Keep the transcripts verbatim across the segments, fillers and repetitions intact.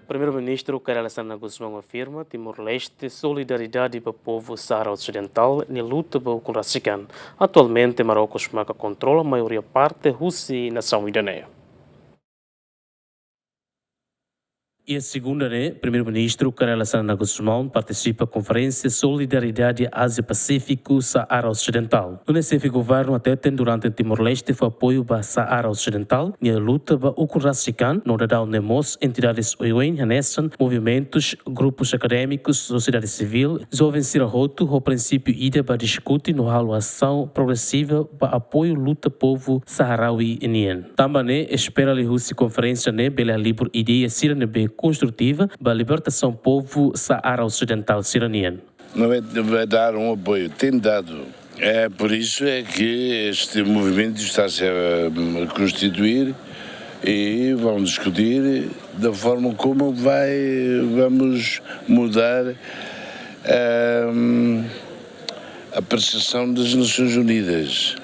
Primeiru-Ministru Kay Rala Xanana Gusmão afirma Timor-Leste solidariedade ba povu Saara Osidentál nia luta ba ukun rasik an. Atualmente Marrokos maka kontrola maioria parte husi nasaun ida-ne'e. Iha segunda ne'e, Primeiru-Ministru Kay Rala Xanana Gusmão partisipa konferénsia Solidariedade Ázia Pasífiku Saara Osidentál. Nune'e xefe governu hateten durante Timor-Leste fó apoiu ba Saara Osidentál nia luta ba ukun rasik an, no daudaun ne'e mós entidades oioin hanesan movimentus, grupus akadémikus, sosiedade sivíl, joven sira hotu ho prinsípiu ida ba diskute no halo asaun progresiva ba apoiu luta povu saharaui nian. Tanba ne'e, espera liuhusi konferénsia ne'e bele halibur ideia sira ne'ebé konstrutiva ba libertasaun povu Saara Osidentál sira-nian. Não é, vai dar um apoio, tem dado. É por isso é que este movimento está-se a, hum, constituir e vão discutir da forma como vai, vamos mudar, hum, a percepção das Nações Unidas.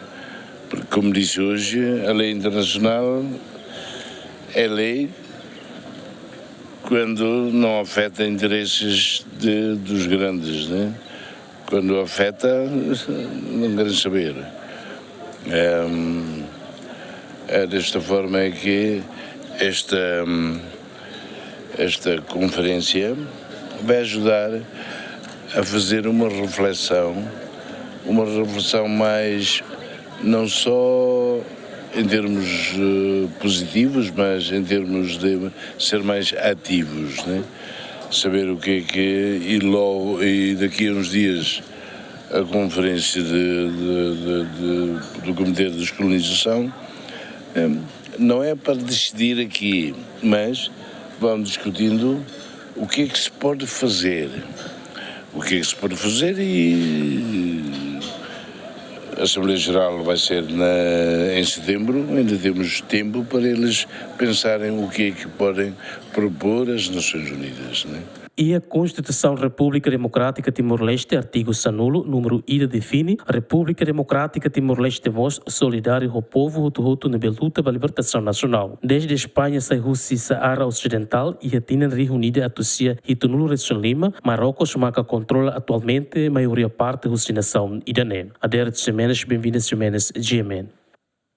Porque, como disse hoje, a lei internacional é lei quando não afeta interesses de, dos grandes, né? Quando afeta, não querem saber. Ehm, é desta forma é que esta, esta conferência vai ajudar a fazer uma reflexão, uma reflexão mais, não só em termos, eh, positivos, mas em termos de ser mais ativos, né? Saber o que é que, e logo, e daqui a uns dias, a conferência de, de, de, de, do Comitê de Descolonização, eh, não é para decidir aqui, mas vão discutindo o que é que se pode fazer. O que é que se pode fazer e a Assembleia Geral vai ser na, em setembro, ainda temos tempo para eles pensarem o que é que podem propor às Nações Unidas, né? Iha Konstituisaun Repúblika Demokrátika Timor-Leste, artigu sanulu, númeru ida define, Repúblika Demokrátika Timor-Leste mós solidáriu ho povu hotu-hotu ne'ebé luta ba libertasaun nasionál. Dezde España sai husi Saara Osidentál, iha tinan rihun ida atus sia hitunulu resin lima, Marrokos maka kontrola atualmente maioria parte husi nasaun ida-ne'e. Adérito Ximenes, Benvinda Ximenes, G M N.